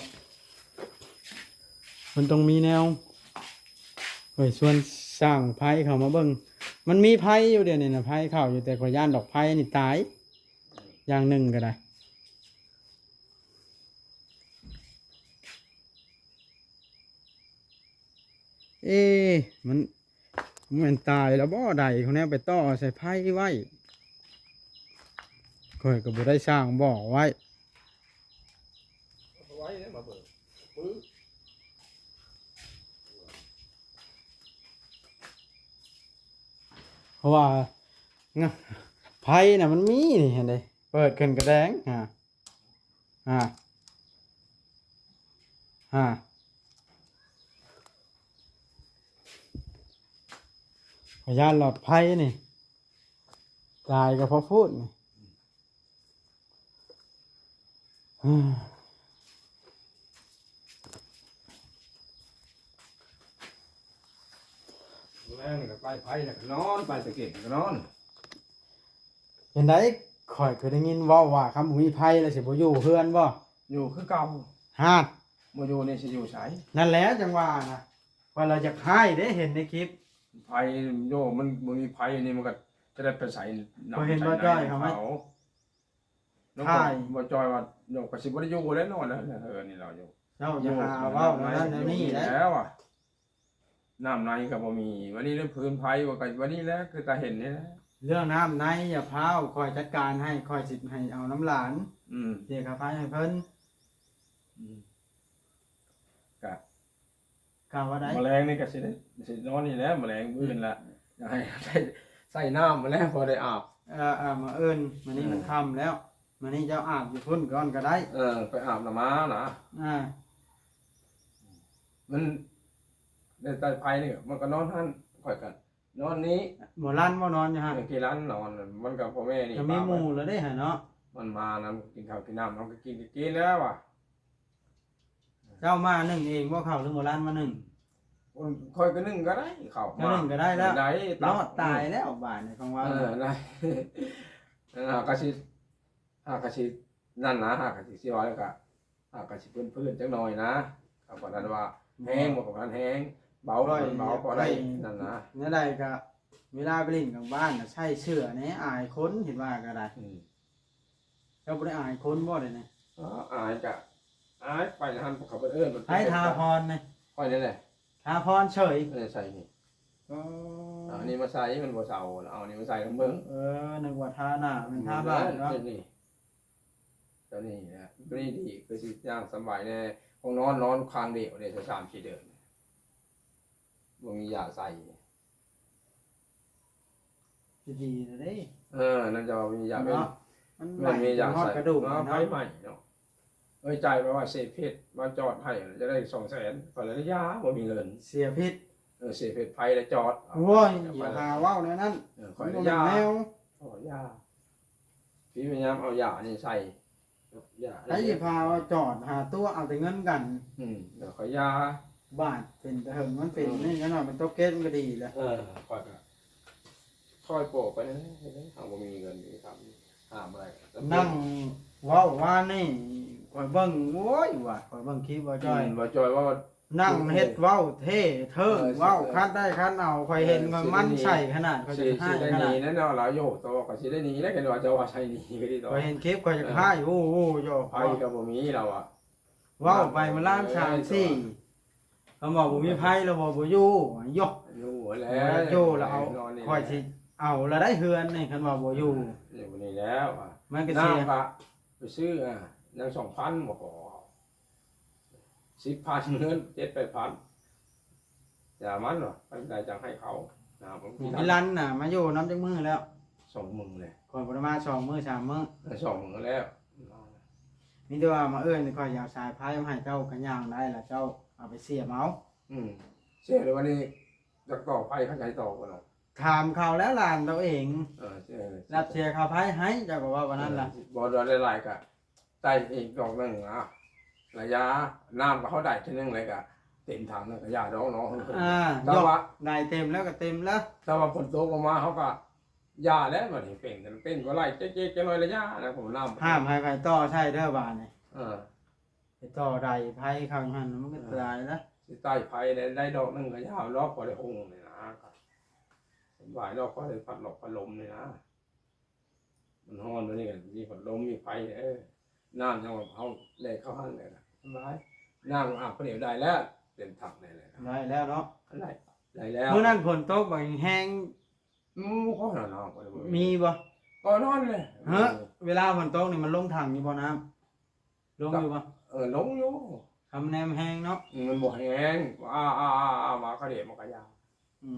ມັນຕ້ອງມີແນວ ຂ້ອຍຊວນຊ່າງໄຟເຂົ້າມາເບິ່ງ. ມັນມີໄຟຢູ່ດຽວນີ້ນະ ໄຟເຂົ້າຢູ່ ແຕ່ຂ້ອຍຢ້ານດອກໄຟນີ້ຕາຍ ຢ່າງໜຶ່ງກໍໄດ້. ເອ ມັນ ແມ່ນຕາຍແລ້ວບໍ່ ໄດ້ຂອງແນວໄປຕໍ່ໃສ່ໄຟໄວ້. ຂ້ອຍກໍບໍ່ໄດ້ສ້າງບໍ່ໄວ້ ໄວ້ເດ້ມາເບິ່ງ ປຶ້ ເພາະວ່າ ນະ ໄຟນະມັນມີນີ້ຫັ້ນເດ້ ເປີດຂຶ້ນກະແດງ ຫາ ຫາ ຫາ ພະຍາດຫຼອດໄຟນີ້ ຕາຍກໍເພາະພູດນີ້. ແລງນີ້ກໍໄປໄຟແລ້ວກໍນອນ ໄປຕະເກັນກໍນອນ. ເປັນໃດ? ຂ້ອຍຄືໄດ້ຍິນເວົ້າວ່າ ຄັນບໍ່ມີໄຟແລ້ວຊິບໍ່ຢູ່ເຮືອນບໍ່? ຢູ່ຄືເກົ່າ. ຮາດ ບໍ່ຢູ່ນີ້ຊິຢູ່ໃສ? ນັ້ນແຫຼະ ຈັ່ງວ່ານະ ຂ້ອຍລະຢາກຮ້າຍເດ້ ເຫັນໃນຄລິບ. ໄຟ ໂຍ ມັນບໍ່ມີໄຟນີ້ ມັນກໍຈະໄດ້ໄປໃສ? ຂ້ອຍເຫັນບໍ່ຈ້ອຍເຂົາມາ ນ້ອງ ຂ້າຍ ບໍ່ຈ່ອຍວ່າ ໂຍ ກໍຊິບໍ່ໄດ້ຢູ່ແລ້ວເນາະ ເອີ ນີ້ລາວຢູ່. ເຈົ້າຢ່າຫາເວົ້າແນວນັ້ນແນວນີ້ເດ້ ແລ້ວອະ ນ້ຳໃນກໍບໍ່ມີ ວັນນີ້ເລື່ອງພື້ນໄຟວ່າ ກໍວັນນີ້ແຫຼະ ຄືຕາເຫັນນີ້ແຫຼະ. ເລື່ອງນ້ຳໃນຢ່າພ້າວ ຂ້ອຍຈັດການໃຫ້ ຂ້ອຍຊິໃຫ້ເອົານຳຫຼານ ອືມ ເສຍຄ່າໄຟໃຫ້ເພິ່ນ. ອືມ ກະ ກະວ່າໃດ ມື້ແລງນີ້ກໍຊິໄດ້ ຊິນອນນີ້ແຫຼະ ມື້ແລງ ມື້ອື່ນລະ ຢາກໃຫ້ໃຊ້ ໃຊ້ນ້ຳຫັ້ນແຫຼະ ພໍໄດ້ອາບ. ເອີ ເອີ ມື້ອື່ນ ມື້ນີ້ມັນຄ່ຳແລ້ວ ມື້ນີ້ເຈົ້າອາບຢູ່ພຸ້ນກ່ອນກໍໄດ້. ເອີ ໄປອາບນຳມານະ. ອ່າ ມັນໄດ້ໃຕ້ໄຟນີ້ ມັນກໍນອນຫັ້ນ ຂ້ອຍກໍນອນນີ້. ໝໍລັນບໍ່ນອນຢູ່ຫັ້ນ? ເອີ ກີລັນນອນ ມັນກໍພໍ່ແມ່ນີ້ ກໍມີໝູ່ແລ້ວເດ້ຫັ້ນເນາະ ມັນມານຳ ກິນເຂົ້າກິນນ້ຳ ເຮົາກໍກິນ ກໍກິນແລ້ວວ່າ. ເຈົ້າມາໜຶ້ງເອງບໍ່ເຂົ້າ ຫຼືໝໍລັນມາໜຶ້ງ? ຂ້ອຍກໍໜຶ້ງກໍໄດ້ເຂົ້າ ເຈົ້າໜຶ້ງກໍໄດ້ແລ້ວ ໄດ້ ລອດຕາຍແລ້ວບາດນີ້ ຂອງວ່າ. ເອີ ໄດ້ ເອີ ຫາກະຊິ ຫາກະຊິນັ້ນນະ ຫາກະຊິ ຊິວ່າແລ້ວກະ ຫາກະຊິຟື້ນໆຈັກໜ່ອຍນະ ກໍບໍ່ທັນວ່າແຮງ ບໍ່ ກໍບໍ່ທັນແຮງ ເບົາ ເບົາພໍໄດ້ນັ້ນນະ. ແນວໃດກະເວລາໄປຫຼິ້ນກາງບ້ານນະ ໃສ່ເສື້ອແດ່ ອາຍຄົນ ເຫັນວ່າກໍໄດ້. ອືມ ເຈົ້າບໍ່ໄດ້ອາຍຄົນບໍ່ເດນີ້? ອໍ ອາຍກະອາຍ ໄປຫັ້ນເຂົາເອີ້ນ ໃຜທາພອນນີ້? ຂ້ອຍນີ້ແຫຼະ ທາພອນເສີຍ. ເອີ ໃສ່ນີ້ ອໍ ເອົາອັນນີ້ມາໃສ່ ມັນບໍ່ເຊົາ ເອົາອັນນີ້ມາໃສ່ລອງເບິ່ງ. ເອີ ນຶກວ່າທາໜ້າ ແມ່ນທາບ້ານເນາະ. ນີ້ ຕົວນີ້ນະ ຕົວນີ້ດີ ຄືຊິຍ່າງສະບາຍແດ່. ຫ້ອງນອນ ນອນຂ້າງດຽວເດ້ ສາມສີ່ເດືອນ ບໍ່ມີຢາໃສ່. ຊິດີແລ້ວເດ້. ເອີ ນັ້ນຈະວ່າມີຢາເປັນ ເນາະ ມັນໄໝ້ ມັນມີຢາໃສ່ ຮອດກະດູກເນາະ ເນາະ ໄຟໄໝ້ເນາະ. ເອີຍ ຈ່າຍໄປວ່າເສຍເພັດ ມາຈອດໃຫ້ ຈະໄດ້ສອງແສນ ຂ້ອຍລະຢາ ບໍ່ມີເງິນ ເສຍເພັດ. ເອີ ເສຍເພັດ ໄຟລະຈອດ. ໂອ້ຍ ຢ່າຫາເວົ້າແນວນັ້ນ ເອີ ຂ້ອຍລະຢາ ມັນບໍ່ແມ່ນແນວ ຂ້ອຍຢາ ພະຍາຍາມເອົາຢານີ້ໃສ່ ຢາ ໃຜຊິພາວ່າຈອດຫາຕົວະ ເອົາແຕ່ເງິນກັນ. ອືມ ແລ້ວຂ້ອຍຢາ ບາດເປັນຕາເຫິງ ມັນເປັນ ອືມ ນີ້ ຈັ່ງໜ້ອຍມັນຕົກເກດ ມັນກໍດີແລ້ວ. ເອີ ຂ້ອຍກໍ ຄ່ອຍໂປະໄປເລີຍ ເຮົາບໍ່ມີເງິນມີຄຳ ຫາບໍ່ໄດ້. ນັ່ງເວົ້າວານນີ້ ຂ້ອຍເບິ່ງ ໂອ້ຍ ວ່າ ຂ້ອຍເບິ່ງຄລິບບໍ່ຈ່ອຍ ອືມ ບໍ່ຈ່ອຍເວົ້າ ນັ່ງເຮັດເວົ້າເທ່ເທີ້ ເອີ ເວົ້າ ເອີ ຄັນໄດ້ຄັນເອົາ. ຂ້ອຍເຫັນ ເອີ ມັນໃສ່ຂະໜາດ ຂ້ອຍຈະຮ້າຍຂະໜາດ ຊິໄດ້ໜີແນ່ນອນລະ. ໂຢ ໂຕ ຂ້ອຍຊິໄດ້ໜີແລ້ວ ຄັນວ່າເຈົ້າວ່າໃສ່ໜີກໍດີ. ໂຕ ຂ້ອຍເຫັນຄລິບ ຂ້ອຍຈະ ເອີ ຮ້າຍ ໂອ້ໂຫ ໂຢ ໄປກໍບໍ່ມີແລ້ວອະ. ເວົ້າໄປມາລ້ານສາມສີ່ ເອີ ຄຳວ່າບໍ່ມີໃຜແລ້ວບໍ່ ບໍ່ຢູ່ ໂຢ ຢູ່ແລ້ວ ບໍ່ໄດ້ຢູ່ແລ້ວ ເອົາ ຂ້ອຍຊິເອົາລະໄດ້ເຮືອນນີ້ ຄັນວ່າບໍ່ຢູ່ ເອີ ຢູ່ນີ້ແລ້ວ ມັນກໍເສຍ. ນ້ຳກໍໄປຊື້ ອາ ຍັງສອງພັນບໍ່ພໍ ສິບພັນ ເງິນເຈັດແປດພັນ ຢ່າມັນວ່າ ໄປໄດ້ຈັ່ງໃຫ້ເຂົານະ. ມີລັນນະ ມາຢູ່ນຳຈັກມື້ແລ້ວ? ສອງມື້ແລ້ວ ຂ້ອຍບໍ່ໄດ້ມາສອງມື້ສາມມື້ ເອີ ສອງມື້ແລ້ວ. ມີແຕ່ວ່າມາເອີ້ນຂ້ອຍຢາກສາຍໄຟມາໃຫ້ເຈົ້າ ກໍຍ່າງໄດ້ລະ ເຈົ້າເອົາໄປສຽບເອົາ. ອືມ ສຽບແລ້ວວັນນີ້ ຢາກຕໍ່ໄຟ ເຂົາໃຈຕໍ່ບໍ່ເນາະ? ຖາມເຂົາແລ້ວ ຫຼານໂຕເອງ ເອີ ເອີ ຮັບເສຍຄ່າໄຟໃຫ້ ເຈົ້າກໍເວົ້າວ່ານັ້ນລະ. ເອີ ບໍ່ໄດ້ຫຼາຍກໍ ໃສ່ອີກດອກໜຶ່ງນະ ລະຢາ ນ້ຳກໍເຮົາໄດ້ເທື່ອໜຶ່ງເລີຍ ກໍເຕັມຖັງນັ້ນກໍຢ່າດອກເນາະ. ອາ ແຕ່ວ່າ ໄດ້ເຕັມແລ້ວກໍເຕັມແລ້ວ ແຕ່ວ່າຝົນຕົກລົງມາ ເຮົາກໍຢ່າແລ້ວ. ບັດນີ້ເປັນ ເປັນກໍໄລ່ເຈັກໆ ຈັກໜ້ອຍລະຢາ ແລ້ວກໍນ້ຳ ຫ້າມໃຫ້ໃຜຕໍ່ໃສ່ເດີບາດນີ້. ເອີ ໄປຕໍ່ໄດ້ໄຟເຂົາຫັ້ນ ມັນກໍຕາຍລະ. ຊິໄຕ້ໄຟໄດ້ ໄດ້ດອກໜຶ່ງກໍຢ່າດອກ ພໍໄດ້ຫຸ່ງນີ້ນະ ສະບາຍດອກ ພໍໄດ້ພັດລົມ ພັດລົມນີ້ນະ. ມັນຮ້ອນ ດຽວນີ້ກໍມີພັດລົມ ມີໄຟ ເອີ ນ້ຳຍັງວ່າເຮົາແລ່ເຂົ້າຫັ້ນແຫຼະ ສະບາຍ. ນ້ຳອາບປານນີ້ໄດ້ແລ້ວ ເຕັມຖັງໄດ້ແລ້ວ ໄດ້ແລ້ວເນາະ ໄດ້ ໄດ້ແລ້ວ. ມື້ນັ້ນຝົນຕົກບັກແຮງ ອືມ ບໍ່ພໍແລ້ວເນາະ ມີບໍ່? ກໍນອນເລີຍ. ເຮີ ເວລາຝົນຕົກນີ້ມັນລົງຖັງຢູ່ບໍ່ນ້ຳ? ລົງຢູ່ບໍ່? ເອີ ລົງຢູ່ ຄຳແນມແຮງເນາະ. ອືມ ມັນບໍ່ແຮງ ອາ ອາ ອາ ອາ ມາກະເດມາກະຢາ. ອື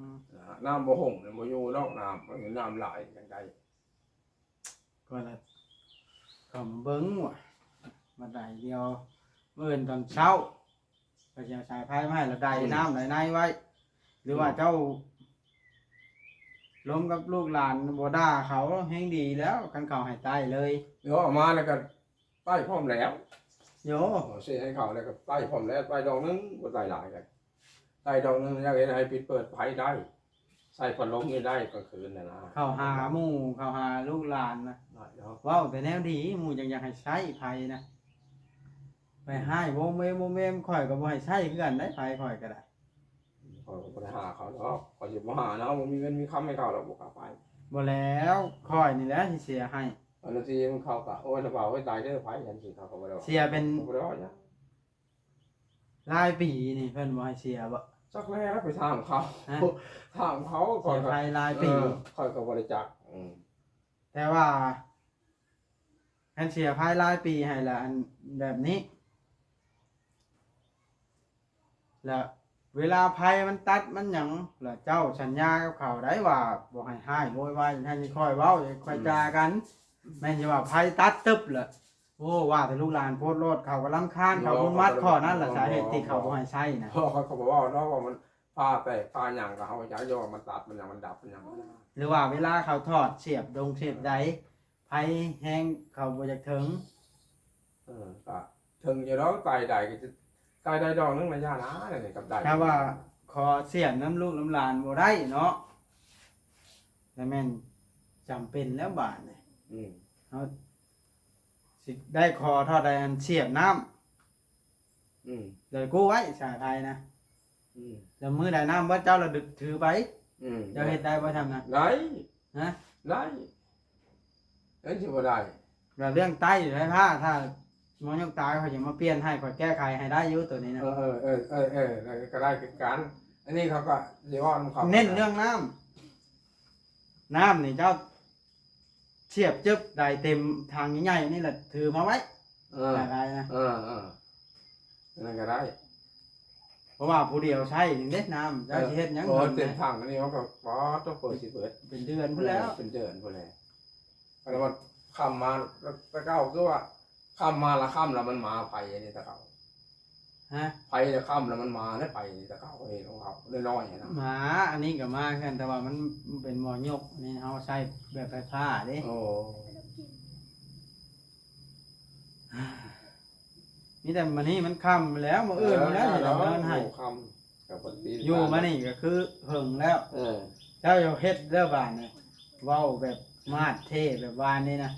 ມ ອາ ນ້ຳບໍ່ຫົ່ງນີ້ບໍ່ຢູ່ດອກ ນ້ຳ ມັນນ້ຳຫຼາຍຈັ່ງໃດ. ກໍລະ ກໍມາເບິ່ງວ່າ ມາໄດ້ດຽວ ມື້ອື່ນຕອນເຊົ້າ ຂ້ອຍຊິເອົາສາຍໄຟມາໃຫ້ລະໄດ້ ອືມ ນ້ຳໄດ້ໃນໄວ້ ຫຼືວ່າ ອືມ ເຈົ້າລົມກັບລູກຫຼານບໍ່ດ່າເຂົາແຮງດີແລ້ວ ຄັນເຂົາໃຫ້ໄຕ້ເລີຍ. ເອີ ເອົາມາແລ້ວກໍໄຕ້ພ້ອມແລ້ວ ໂຢ ເອົາເສຍໃຫ້ເຂົາແລ້ວກໍໄຕ້ພ້ອມແລ້ວ ໄຕ້ດອກໜຶ່ງ ບໍ່ໄຕ້ຫຼາຍ ໄຕ້ດອກໜຶ່ງ ຢາກເຮັດໃຫ້ປິດເປີດໄຟໄດ້ ໃສ່ພັດລົມນີ້ໄດ້ກາງຄືນນະນະ. ເຂົາຫາໝູ່ ເຂົາຫາລູກຫຼານນະ ເວົ້າແຕ່ແນວດີ ໝູ່ຈັ່ງຢາກໃຫ້ໃຊ້ໄຟນະ. ໄປຮ້າຍໂວມເວມໂວມເວມ ຂ້ອຍກໍບໍ່ໃຫ້ໃຊ້ຄືກັນໄດ໋ ໄຟຂ້ອຍກໍໄດ້. ຂ້ອຍກໍບໍ່ໄດ້ຫາເຂົາດອກ ຂ້ອຍຊິບໍ່ຫານະ ບໍ່ມີເງິນມີຄຳໃຫ້ເຂົາດອກ ບໍ່ກ້າໄປ. ບໍ່ແລ້ວ ຂ້ອຍນີ້ແຫຼະຊິເສຍໃຫ້. ອັນນັ້ນຊິມັນເຂົາກໍ ໂອ້ຍ ລະບ່າວເອີຍ ຕາຍເດີ ໄຟ ຈັ່ງຊີ້ ເຂົາກໍບໍ່ໄດ້ວ່າ ເສຍເປັນ ບໍ່ໄດ້ວ່າຫຍັງ. ຫຼາຍປີນີ້ເພິ່ນບໍ່ໃຫ້ເສຍບໍ່? ຈັກແລ້ວ ໄປຖາມເຂົາ ຮະ? ຖາມເຂົາ ເສຍໄຟຫຼາຍປີ ເອີ ຂ້ອຍກໍບໍ່ໄດ້ຈັກ. ອືມ ແຕ່ວ່າຄັນເສຍໄຟຫຼາຍປີໃຫ້ລະ ອັນແບບນີ້ ລະເວລາໄຟມັນຕັດມັນຫຍັງ ລະເຈົ້າສັນຍາກັບເຂົາໄດ້ວ່າບໍ່ໃຫ້ຮ້າຍໂວຍວາຍ ໃຫ້ຄ່ອຍເວົ້າ ຄ່ອຍຈາກັນ. ອືມ ແມ່ນຊິວ່າໄຟຕັດຕຶບລະ ໂອ້ ວ່າແຕ່ລູກຫຼານໂພດໂລດ ເຂົາກໍລຳຄານ ເຂົາບຸນມັດຂໍ້ນັ້ນລະ ສາເຫດທີ່ເຂົາບໍ່ໃຫ້ໃຊ້ນະ. ເພາະເຂົາກໍບໍ່ເວົ້າດອກວ່າມັນ ຟ້າແຕກຟ້າຫຍັງກໍເຮົາຈັກຢູ່ວ່າມັນຕັດມັນຫຍັງມັນດັບມັນຫຍັງ ຫຼືວ່າເວລາເຂົາຖອດສຽບດົງສຽບໃດ ໄຟແຮງເຂົາບໍ່ຢາກເຖິງ. ເອີ ກໍເຖິງຢູ່ດອກ ໄຕ້ໄດ້ກໍຈະ ໄຕ້ໄດ້ດອກໜຶ່ງລະຍະນະ ນີ້ກັບໄດ້ ຖ້າວ່າຂໍສຽບນຳລູກນຳຫຼານບໍ່ໄດ້ເນາະ ແລ້ວແມ່ນຈຳເປັນແລ້ວບາດນີ້. ອືມ ເຮົາຊິໄດ້ຂໍເທົ່າໃດ ອັນສຽບນ້ຳ ອືມ ແລ້ວກູ້ໄວ້ສາຍໄຟນະ. ອືມ ແລ້ວມື້ໃດນ້ຳເບິດ ເຈົ້າລະດຶກຖືໄປ. ອືມ ເຈົ້າເຮັດໄດ້ບໍ່ຊ່ຳນະ? ໄດ້ ຮະ? ໄດ້ ເອີ ຊິບໍ່ໄດ້. ແລ້ວເລື່ອງໄຕ້ໄຟຟ້າ ຖ້າໝໍຍົກຕາ ຂ້ອຍຈະມາປ່ຽນໃຫ້ ຂ້ອຍແກ້ໄຂໃຫ້ໄດ້ຢູ່ໂຕນີ້ນະ. ເອີ ເອີ ເອີ ກໍໄດ້ຄືກັນ. ອັນນີ້ເຂົາກໍຊິເວົ້ານຳເຂົາ ເນັ້ນເລື່ອງນ້ຳ ນ້ຳນີ້ເຈົ້າ ສຽບຈຶ່ບໄດ້ເຕັມຖັງໃຫຍ່ໆນີ້ລະ ຖືມາໄວ້ ເອີ ຫຼາຍໆນະ ເອີໆ ອັນນັ້ນກໍໄດ້ ເພາະວ່າຜູ້ດຽວໃຊ້ນີ້ເດ້ນ້ຳ ເຈົ້າຊິເຮັດຫຍັງ ເອີ ເພິ່ນ ເຕັມຖັງອັນນີ້ ເຮົາກໍ ປາດໂທ້ ເປີດຊິເບິດ ເປັນເດືອນພຸ້ນແລ້ວ ເອີ ເປັນເດືອນພຸ້ນແລ້ວ ກໍລະວ່າຄ່ຳມາ ແຕ່ເກົ່າຄືວ່າຄ່ຳມາລະຄ່ຳລະ ມັນມາໄຜອັນນີ້ແຕ່ເກົ່າ ຮະ ໄປແລ້ວຄ່ຳແລ້ວມັນມາແລ້ວ ໄປແຕ່ເກົ່າເຫັນຂອງເຂົານ້ອຍໆນະ ມາ ອັນນີ້ກໍມາຄືກັນ ແຕ່ວ່າມັນ ມັນເປັນໝໍຍົກ ອັນນີ້ເຮົາໃຊ້ແບບໄຟຟ້າເດ້ ໂອ້ ມີແຕ່ມື້ນີ້ມັນຄ່ຳແລ້ວ ມື້ອື່ນພຸ້ນແຫຼະ ເອີ ຊິໄດ້ນອນໃຫ້ ຄ່ຳ ກໍບໍ່ຕິດ ຢູ່ມານີ້ກໍຄືເຫິງແລ້ວ ເອີ ເຈົ້າຢ່າເຮັດເດີບາດນີ້ ເວົ້າແບບມາດເທ່ແບບວານນີ້ນະ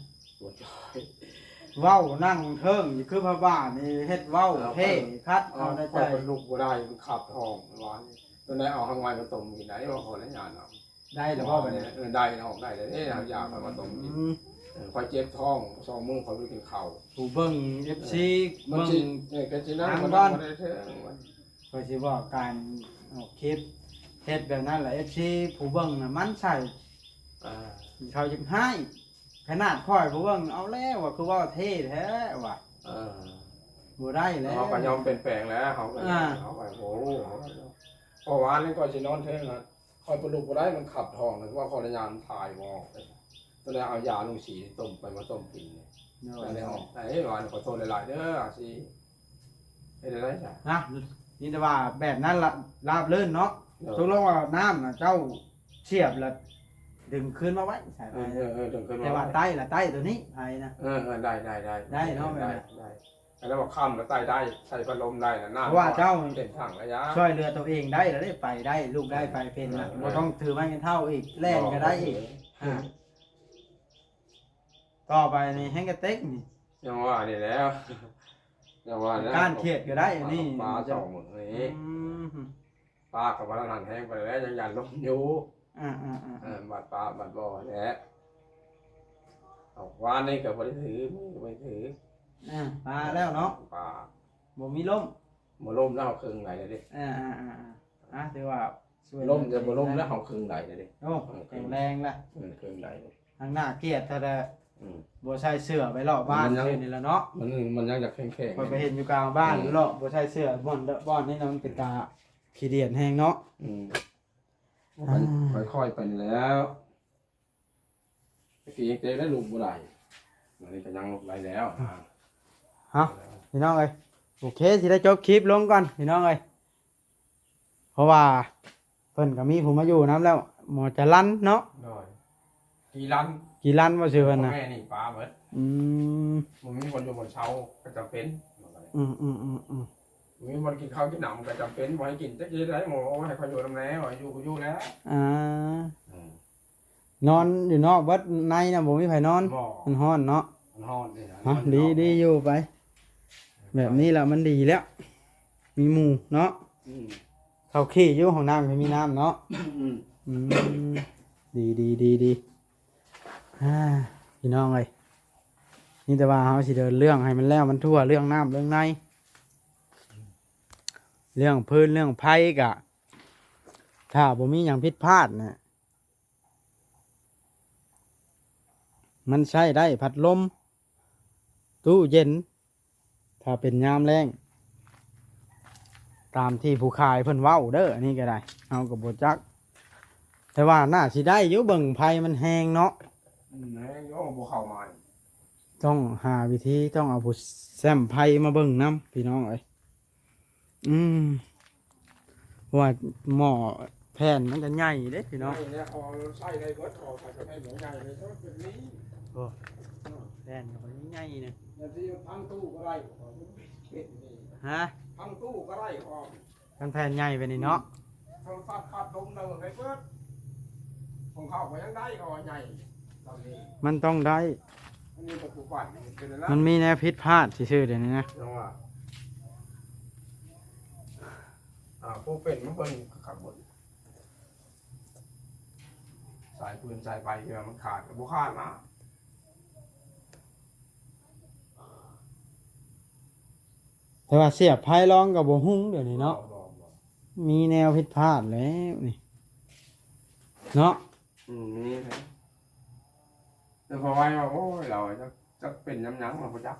ເວົ້ານັ່ງເທິງຢູ່ຄືພະບາດນີ້ ເຮັດເວົ້າເທ່ຄັດເອົາໃນໃຈ ເອີ ຂ້ອຍກໍລຸກບໍ່ໄດ້ ມັນຂັບທ້ອງວານນີ້ ຕົວໃດເອົາຫາງໄມ້ມາຕົ້ມກິນໄດ້ບໍ່ ຂໍອະນຸຍາດເອົາ ໄດ້ແລ້ວບໍ່ບາດນີ້ ເອີ ໄດ້ອອກໄດ້ແລ້ວເດ້ ເອົາຢາຂ້ອຍມາຕົ້ມກິນ ອືມ ເອີ ຂ້ອຍເຈັບທ້ອງ ສອງມື້ຂ້ອຍບໍ່ໄດ້ກິນເຂົ້າ ຜູ້ເບິ່ງ ເອັຟຊີ ເອີ ເບິ່ງ ເອີ ກໍຊິນັ່ງ ທາງ ມັນບໍ່ໄດ້ເຖິງ ຂ້ອຍຊິບອກການອອກຄລິບ ເຮັດແບບນັ້ນລະ ເອັຟຊີ ຜູ້ເບິ່ງນະໝັ້ນໃສ່ ອ່າ ເຂົາຢາກຮ້າຍ ຂະໜາດຂ້ອຍຜູ້ເບິ່ງເອົາແລ້ວວ່າ ຄືເວົ້າເທ່ແທ້ວ່າ ເອີ ບໍ່ໄດ້ແລ້ວ ເຮົາກໍຍອມປ່ຽນແປງແລ້ວ ເຮົາກໍ ອ່າ ເຮົາກໍ ໂອ້ ເພາະວ່ານີ້ຂ້ອຍຊິນອນເທິງນະ ຂ້ອຍບໍ່ລຸກບໍ່ໄດ້ ມັນຂັບທ້ອງ ວ່າຂໍອະນຸຍາດມັນຖ່າຍບໍ່ອອກ ກໍເລີຍເອົາຢາລົງສີຕົ້ມ ໄປມາຕົ້ມກິນນີ້ ໂດຍ ກໍເລີຍອອກໄດ້ ເອີ ວ່າຂໍໂທດຫຼາຍໆເດີ ອາຊີ ເຮັດໄດ້ໃດຊະ ນະ ມີແຕ່ວ່າແບບນັ້ນລະ ລາບລື່ນເນາະ ໂດຍ ຕົກລົງວ່ານ້ຳນະ ເຈົ້າສຽບລະດຶງຄືນມາໄວ້ ສາຍໄຟ ເອີໆ ດຶງຄືນມາ ແຕ່ວ່າໄຕ້ລະໄຕ້ໂຕນີ້ ໄຟນະ ເອີໆ ໄດ້ໆໆ ໄດ້ເນາະ ໄດ້ ໄດ້ ແລ້ວວ່າຄ່ຳລະໄຕ້ໄດ້ ໃສ່ພັດລົມໄດ້ນະ ນ້ຳ ເພາະວ່າເຈົ້າເຕັມຖັງລະຍາ ຊ່ວຍເຫຼືອໂຕເອງໄດ້ລະເດ້ ໄປໄດ້ ລຸກໄດ້ ເອີ ໄປເປັນນະ ເອີ ບໍ່ຕ້ອງຖືໄມ້ແກ່ນເຖົ້າອີກ ແລ່ນກໍໄດ້ອີກ ບໍ່ ເອີ ອ່າ ຕໍ່ໄປນີ້ແຮງກະເຕັກນີ້ ຈັ່ງວ່ານີ້ແຫຼະ ຈັ່ງວ່າແລ້ວ ກ້ານຂຽດກໍໄດ້ ອັນນີ້ ປາສອງມື້ນີ້ ອືມ ປາກໍບໍ່ທັນແຮງປານໃດ ຍັງຢ້ານລົມຢູ່ ອ່າໆໆ ເອີ ບາດປາບາດບໍ່ແຫຼະ ເອົາ ວານນີ້ກໍບໍ່ໄດ້ຖື ມື້ກໍບໍ່ໄດ້ຖື ອ່າ ປາແລ້ວເນາະ ປາ ບໍ່ມີລົມ ບໍ່ລົມແລ້ວເຮົາເຄິ່ງໃດແລ້ວເດ້ ອ່າໆໆ ອ່າ ຖືວ່າຊ່ວຍ ລົມແຕ່ບໍ່ລົມແລ້ວເຮົາເຄິ່ງໃດແລ້ວເດ້ ໂອ້ ເອີ ເຄິ່ງ ແຂງແຮງລະ ເອີ ເຄິ່ງໃດ ທາງໜ້າກຽດເທົ່າໃດ ອືມ ບໍ່ໃສ່ເສື້ອໄປເລາະບ້ານ ມັນຍັງ ຊື່ນີ້ລະເນາະ ມັນ ມັນຍັງຢາກແຂງໆ ຂ້ອຍໄປເຫັນຢູ່ກາງບ້ານ ອືມ ຢູ່ເລາະ ບໍ່ໃສ່ເສື້ອບ່ອນ ບ່ອນນີ້ນະ ມັນເປັນຕາຂີ້ດຽນແຮງເນາະ ອືມ ອ່າ ຄ່ອຍໆໄປນີ້ແລ້ວ ຕະກີ້ເຕະໄດ້ລຸກບໍ່ໄດ້ ອັນນີ້ກໍຍັງລຸກໄດ້ແລ້ວ ເອົ້າ ພີ່ນ້ອງເອີຍ ໂອເຄ ຊິໄດ້ຈົບຄລິບລົງກ່ອນ ພີ່ນ້ອງເອີຍ ເພາະວ່າເພິ່ນກໍມີຜູ້ມາຢູ່ນຳແລ້ວ ໝໍຈະລັນເນາະ ໂດຍ ກີລັນ ກີລັນບໍ່ຊື່ເພິ່ນນະ ແມ່ນີ້ປາເບິດ ອືມ ບໍ່ມີບ່ອນຢູ່ບ່ອນເຊົາກໍຈຳເປັນ ອືມໆໆໆ ບໍ່ມີບ່ອນກິນເຂົ້າກິນນ້ຳກໍຈຳເປັນ ບໍ່ໃຫ້ກິນຈັກເຮັດໃດ ໝໍເອົາໃຫ້ຂ້ອຍຢູ່ນຳແດ່ ຢູ່ກໍຢູ່ແລ້ວ ອ່າ ອືມ ນອນຢູ່ນອກເບິດ ໃນນະບໍ່ມີໃຜນອນ ບໍ່ ມັນຮ້ອນເນາະ ມັນຮ້ອນນີ້ນະ ເນາະ ນອນຢູ່ນອກ ດີ ດີຢູ່ໄປ ແບບນີ້ລະມັນດີແລ້ວ ມີໝູ່ເນາະ ອືມ ເຂົ້າຂີ້ຢູ່ຫ້ອງນ້ຳກໍມີນ້ຳເນາະ ອືມ ອືມ ດີໆໆໆ ອ່າ ພີ່ນ້ອງເອີຍ ມີແຕ່ວ່າເຮົາຊິເດີນເລື່ອງໃຫ້ມັນແລ້ວມັນທົ່ວ ເລື່ອງນ້ຳເລື່ອງໃນ ເລື່ອງຟືນເລື່ອງໄຟກະ ຖ້າບໍ່ມີຫຍັງຜິດພາດນະ ມັນໃຊ້ໄດ້ ພັດລົມ ຕູ້ເຢັນ ຖ້າເປັນຍາມແລ້ງ ຕາມທີ່ຜູ້ຂາຍເພິ່ນເວົ້າເດີ ອັນນີ້ກໍໄດ້ ເຮົາກໍບໍ່ຈັກ ແຕ່ວ່າໜ້າຊິໄດ້ຢູ່ ເບິ່ງໄຟມັນແຮງເນາະ ອືມ ແຮງຢູ່ ບໍ່ເຂົ້າມາ ຕ້ອງຫາວິທີ ຕ້ອງເອົາຜູ້ແຊ້ມໄຟມາເບິ່ງນຳ ພີ່ນ້ອງເອີຍ. ອືມ ເພາະວ່າໝໍ້ແຜ່ນມັນກໍໃຫຍ່ເດ້ພີ່ນ້ອງ ໃຫຍ່ແລ້ວ ເອົາໃຊ້ໄດ້ເບິດ ເອົາໃສ່ກະແພງໃຫຍ່ເລີຍ ເປັນນີ້ ໂອ້ ເອີ ແຜ່ນກໍໃຫຍ່ນະ ຢ່າຊິພັງຕູ້ກໍໄດ້ ຮະ ພັງຕູ້ກໍໄດ້ ຄັນແຜ່ນໃຫຍ່ປານນີ້ເນາະ ໂທລະສັບພັດລົມເລີຍໄດ້ເບິດ ຂອງເຂົາກໍຍັງໄດ້ ເຂົາວ່າໃຫຍ່ ມັນຕ້ອງໄດ້ ອັນນີ້ກໍຜູ້ປັດເປັນແນວນັ້ນ ມັນມີແນວຜິດພາດຊື່ໆ ດຽວນີ້ນະ ຈັ່ງວ່າ ອ່າ ຜູ້ເປັນມາເບິ່ງຄັກໆ ເບິ່ງ ສາຍຟືນສາຍໄຟທີ່ວ່າມັນຂາດກໍບໍ່ຂາດນະ ແຕ່ວ່າສຽບໄຟລອງກໍບໍ່ຮຸ່ງດຽວນີ້ເນາະ ບໍ່ ບໍ່ ມີແນວຜິດພາດແລ້ວນີ້ ເນາະ ອືມ ມີແລ້ວ ພໍໄວ້ວ່າ ໂອ້ຍ ລາວຈັກ ຈັກເປັນຍາມຫຍັງລາວບໍ່ຈັກ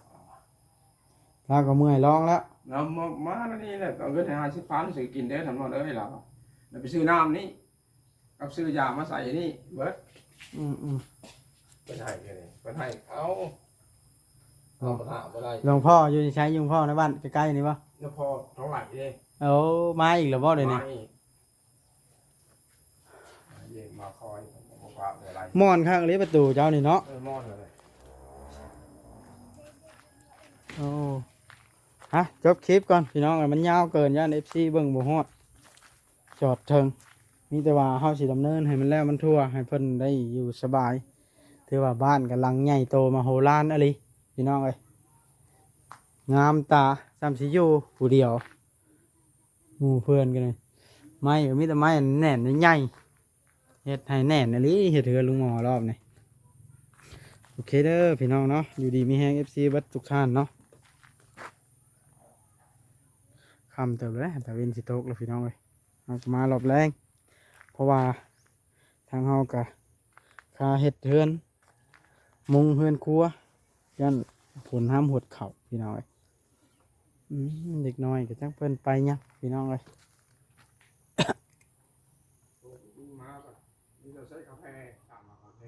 ລາວກໍເມື່ອຍລອງແລ້ວ ລາວມາ ມາແນວນີ້ແຫຼະ ເອົາເງິນໃຫ້ຫ້າສິບພັນ ຊື້ກິນເດີ້ ທ່ານໝໍເອີຍ ລາວ ແລ້ວໄປຊື້ນ້ຳນີ້ ກັບຊື້ຢາມາໃສ່ນີ້ເບິດ ອືມໆ ເພິ່ນໃຫ້ແຄ່ນີ້ ເພິ່ນໃຫ້ເອົາ ເອົາບໍ່ໄດ້ ຫຼວງພໍ່ຢູ່ໃສ? ຢູ່ພໍ່ໃນບ້ານໃກ້ໆນີ້ບໍ່? ຫຼວງພໍ່ທອງໄຫຼເດ້ ໂອ້ ມາອີກແລ້ວບໍ່ດຽວນີ້? ມາອີກ ເຢັນມາຄອຍ ບໍ່ປາກບໍ່ໄຫຼ ມ່ອນຄັກເລີຍປະຕູເຈົ້ານີ້ເນາະ ເອີ ມ່ອນເລີຍ ໂອ້ ຮະ ຈົບຄລິບກ່ອນພີ່ນ້ອງເອີຍ ມັນຍາວເກີນ ຢ້ານເອັຟຊີເບິ່ງບໍ່ຮອດ ຈອດເທິງ ມີແຕ່ວ່າເຮົາຊິດຳເນີນໃຫ້ມັນແລ້ວມັນທົ່ວ ໃຫ້ເພິ່ນໄດ້ຢູ່ສະບາຍ ຖືວ່າບ້ານກຳລັງໃຫຍ່ໂຕມະໂຫລານອີ່ຫຼີພີ່ນ້ອງເອີຍ ງາມຕາ ສ່ຳຊິຢູ່ຜູ້ດຽວ ໝູ່ເພື່ອນກັນເລີຍ ໄມ້ກໍມີແຕ່ໄມ້ແໜ້ນໃຫຍ່ ເຮັດໃຫ້ແໜ້ນອີ່ຫຼີ ເຮັດເຮືອນລຸງໝໍລອບນີ້ ໂອເຄເດີພີ່ນ້ອງເນາະ ຢູ່ດີມີແຮງເອັຟຊີເບິດທຸກທ່ານເນາະ ຄ່ຳເຕີບແລ້ວ ຕາເວັນຊິຕົກແລ້ວພີ່ນ້ອງເອີຍ ເຮົາກໍມາລອບແລງ ເພາະວ່າທາງເຮົາກໍຄາເຮັດເຮືອນ ມຸງເຮືອນຄົວ ຢ້ານຝົນຫ້າມຫົດເຂົ້າພີ່ນ້ອງເອີຍ ອືມ ເດັກນ້ອຍກໍຈັກເພິ່ນໄປຫຍັງພີ່ນ້ອງເອີຍ ມາກໍມີແຕ່ໃຊ້ກາແຟ ຕາມມາກາແຟ